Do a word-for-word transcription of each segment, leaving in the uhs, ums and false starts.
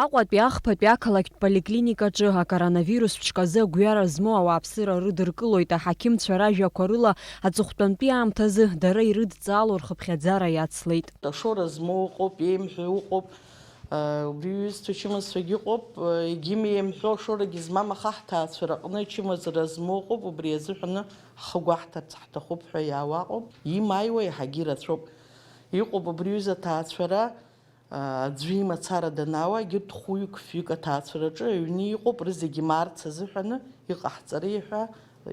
Аҟәатәи ахԥатәи ақалақьтә поликлиникаҿы акоронавирус ԥшказы агәҩара змоу ауааԥсыра рыдыркылоит. Аҳақьымцәа ражәақәа рыла, аҵыхәтәантәи аамҭазы дара ирыдҵаало рхыԥхьаӡара иацлеит. Ашора змоу ыҟоуп, еимҳәо ыҟоуп, убри иҩызцәа чымазцәагьы ыҟоуп, егьим еимҳәо ашорагьы змам, аха ҳҭаацәа рҟны чымазара змоу ыҟоуп, убри азыҳәаны ҳхы гәаҳҭарц ҳҭахуп ҳәа иаауа ыҟоуп. Имааиуа иаҳагьы ирацәоуп. Иҟоуп убри ҩыза аҭаацәара, аӡәы имацара данаауа, егьырҭ хәҩык-фҩык аҭаацәараҿы аҩны иҟоуп, рызегьы маарц азыҳәаны иҟаҳҵари ҳәа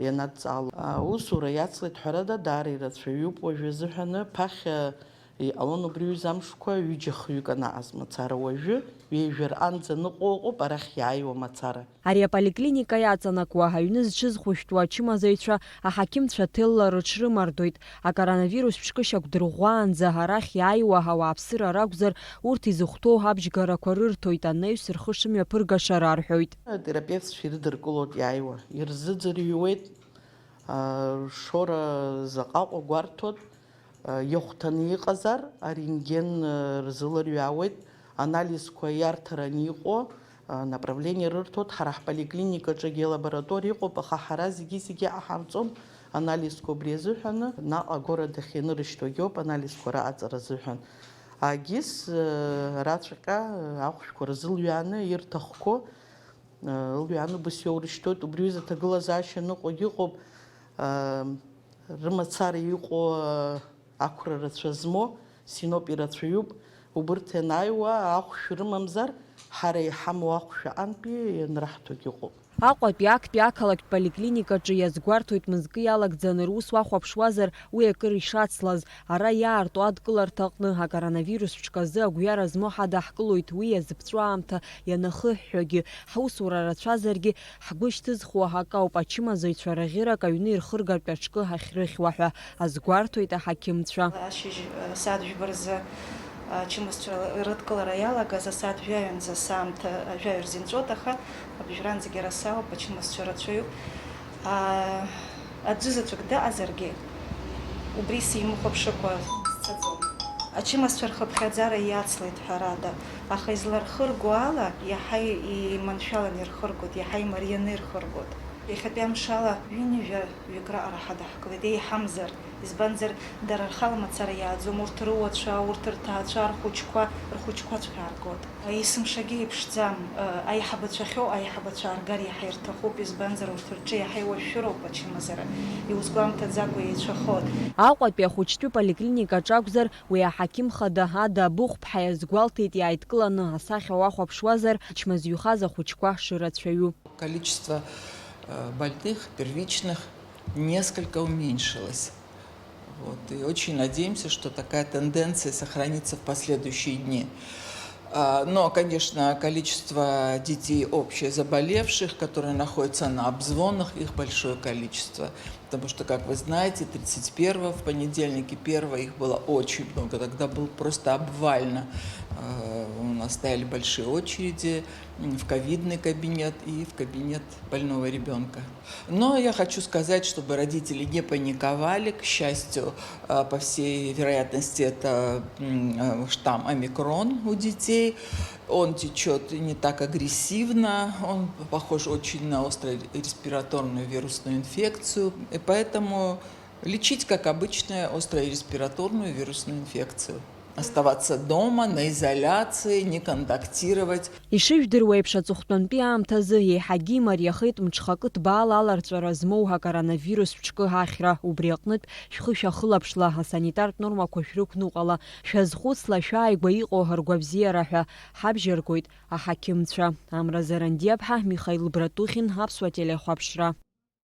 ианадҵаало. Аусура иацлеит, ҳәарада, даара ирацәаҩуп уажәы азыҳәаны, ԥахьа иҟалон убри ҩыза амшқәа ҩыџьа-хҩык анаҟаз мацара, уажәы ҩажәа рҟынӡа ныҟәо ыҟоуп арахь иааиуа мацара. Ари аполиклиника иаҵанакуа аҩны зҽызхәышәтәуа ачымазаҩцәа аҳақьымцәа ҭелла рыҽрымардоит. Акоронавирус ԥшкы шьақәдырӷәӷәаанӡа арахь иааиуа ауааԥсыра ракәзар, урҭ изыхәҭоу абжьгарақәа рырҭоит, анаҩс рхы шымҩаԥыргаша рарҳәоит. Атерапевтцәа ирыдыркылоит иааиуа, ирзыӡырҩуеит, а, ршора заҟа Аҟәа гәарҭоит, а, иахәҭаны иҟазар, арентген, а, рзыларҩаауеит, анализқәа иарҭараны иҟоу, а, направление рырҭоит, ҳара ҳполиклиникаҿы лабораториа ыҟоуп, аха ҳара зегьы-зегьы аҳарҵом, анализқәа убри азыҳәаны, наҟ агород ахь ианырышьҭуагьы ауп анализқәа раҟаҵара азыҳәан. Агьыс, а, раҵәҟьа ахәшәқәа рзылҩааны ирҭахқәо, а, ылҩааны убас иоурышьҭуеит, убри ҩыза аҭагылазаашьа ныҟәагь ыҟоуп, а, рымацара иҟоу, а, ақәра рацәа змоу, синоп ирацәаҩуп, убырҭ ианааиуа ахәшә рымамзар, ҳара иҳамоу ахәшә аҟынтәи ианраҳҭогь ыҟоуп. Аҟәатәи актәи ақалақьтә поликлиникаҿы иазгәарҭоит, мызкы иалагӡаны рус уахәаԥшуазар, уи акыр ишацлаз. Ара иаарту адкыларҭа аҟны акоронавирус ԥшказы агәҩара змоу ҳадаҳкылоит, уи иазыԥҵәо аамҭа ианахыҳәҳәогьы, ҳусура рацәазаргьы, ҳгәы шьҭызхуа акы ауп, ачымазаҩцәа раӷьырак аҩны ирхыргартә аҽкы ҳахьрыхьуа ҳәа азгәарҭоит аҳақьымцәа. Ашьыжь, э, сааҭ жәба рзы, э, ачымазцәа рыдкылара иалагаз асааҭ жәаҩанӡа саамҭа, э, жәаҩа рзы инҵәот, аха абыжәранӡагьы ара саауп, ачымазцәа рацәаҩуп. А, аӡәы заҵәык дыҟазаргьы, убри симыхәаԥшыкәа сцаӡом. Ачымазцәа рхыԥхьаӡара иацлеит, ҳәарада, аха излархырго ала, иаҳа иманшәаланы ирхыргоит, иаҳа имарианы ирхыргоит. Иахьатәи амшала ҩынҩажәа ҩык раҟара ҳадаҳкылеит, еиҳамзар, избанзар, дара рхала мацара иааӡом, урҭ рыуацәа, урҭ рҭаацәа, рхәыҷқәа, рхәыҷқәаҵәҟьа ааргоит. Есымшагьы иԥшӡам, аиҳабацәа ахьоу аиҳабацәа ааргар иаҳа ирҭахуп, избанзар, урҭ рҿы иаҳа иуашәшәыроуп ачымазара, иузгәамҭаӡакәа еицәахоит. Аҟәатәи ахәыҷтәы поликлиникаҿ акәзар, уи аҳақьым хада Ада Абыхәԥҳа иазгәалҭеит, иааидкыланы асахьа уахәаԥшуазар, ичмазаҩхаз ахәыҷқәа шырацәаҩу. Количество, э, больных первичных несколько уменьшилось. Вот. И очень надеемся, что такая тенденция сохранится в последующие дни. А, но, конечно, количество детей общее заболевших, которые находятся на обзвонах, их большое количество. Потому что, как вы знаете, тридцать первого, в понедельник и первого их было очень много. Тогда был просто обвально. Э, у нас стояли большие очереди, м, в ковидный кабинет и в кабинет больного ребёнка. Но я хочу сказать, чтобы родители не паниковали. К счастью, э, по всей вероятности, это, м, э, штамм омикрон у детей. Он течёт не так агрессивно, он похож очень на острую респираторную вирусную инфекцию. И поэтому лечить, как обычную острую респираторную вирусную инфекцию. Оставаться дома, на изоляции, не контактировать. Ишыжәдыруа еиԥш, аҵыхәтәантәи аамҭазы еиҳагьы имариахеит мҽхакы ҭбаала аларҵәара змоу акоронавирус ԥшкы ахьра. Убри аҟнытә шәхы шәахылаԥшла, асанитартә нормақәа шәрықәныҟәала, шәазхәыцла, шәааигәа иҟоу ргәабзиара ҳәа ҳабжьаргоит аҳақьымцәа. Амра Зарандиаԥҳа, Михаил Братухин, Аԥсуа телехәаԥшра.